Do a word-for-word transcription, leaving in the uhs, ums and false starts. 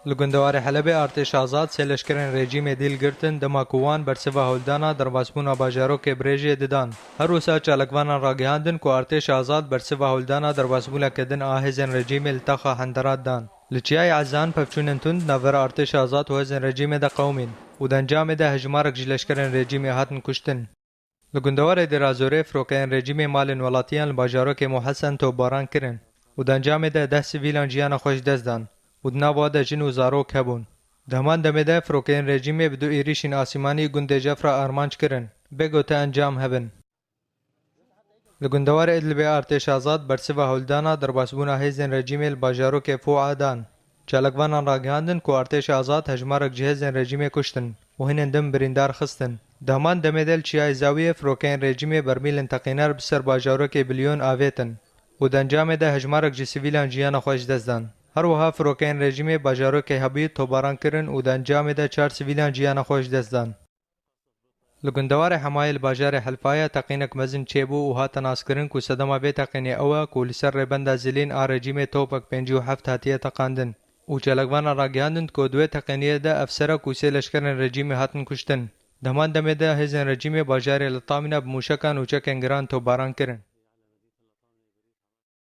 Li gundewarê Helebê artêşa Azad sê leşkerên rejîmê dîl girtin, dema ku wan bersiva hewldana derbasbûna bajarokê birêjê didan. Her wisa çalakvanan ragihandin ku artêşa Azad bersiva hewldana derbasbûneke din a hêzên rejîmê li taxa Henderat dan. Li Çiyayê Ezan pevçûnên tund navbera artêşa Azad û hêzên rejîmê de qewimîn û di encamê de hejmarek ji leşkerên rejîmê hatin kuştin. Li gundewarê Dêrazorê firokeyên rejîmê malên welatiyan li bajarokê Mohesen topbaran kirin û di encamê de deh sivîlan jiyana xwe ji dest dan û di nava de jin û zarok hebûn. Di heman demê de firokeyên rejîmê bi du êrîşên asîmanî gundê Cefra armanc kirin, bê ku ti encam hebin. Li gundewarê Idlibê artêşa Azad bersiva hewldana derbasbûna hêzên rejîmê li bajarokê Fûa dan. Çalakvanan ragihandin ku artêşa Azad hejmarek ji hêzên rejîmê kuştin û hinên din birîndar xistin. Di heman demê de li Çiyayê Zawiyê firokeyên rejîmê bermîlên teqîner bi ser bajarokê Bilyon avêtin û di encamê de hejmarek ji sivîlan jiyana xwe ji dest dan. Her wiha firokeyên rejîmê bajarokê Hebî topbaran kirin û di encamê de çar sivîlan jiyana xwe ji dest dan. Li gundewarê Hemayê li bajarê Helfaya teqînek mezin çêbû û hate naskirin ku sedema vê teqînê ew e ku li ser rêbenda Zilîn a rejîmê topek pêncî û heft hatiye teqandin û çalakvanan ragihandin ku di wê teqîniyê de efserek û sê leşkerên rejîmê hatin kuştin. Di heman demê de hêzên rejîmê bajarê Litamîna bi mûşekan û çekên giran topbaran kirin.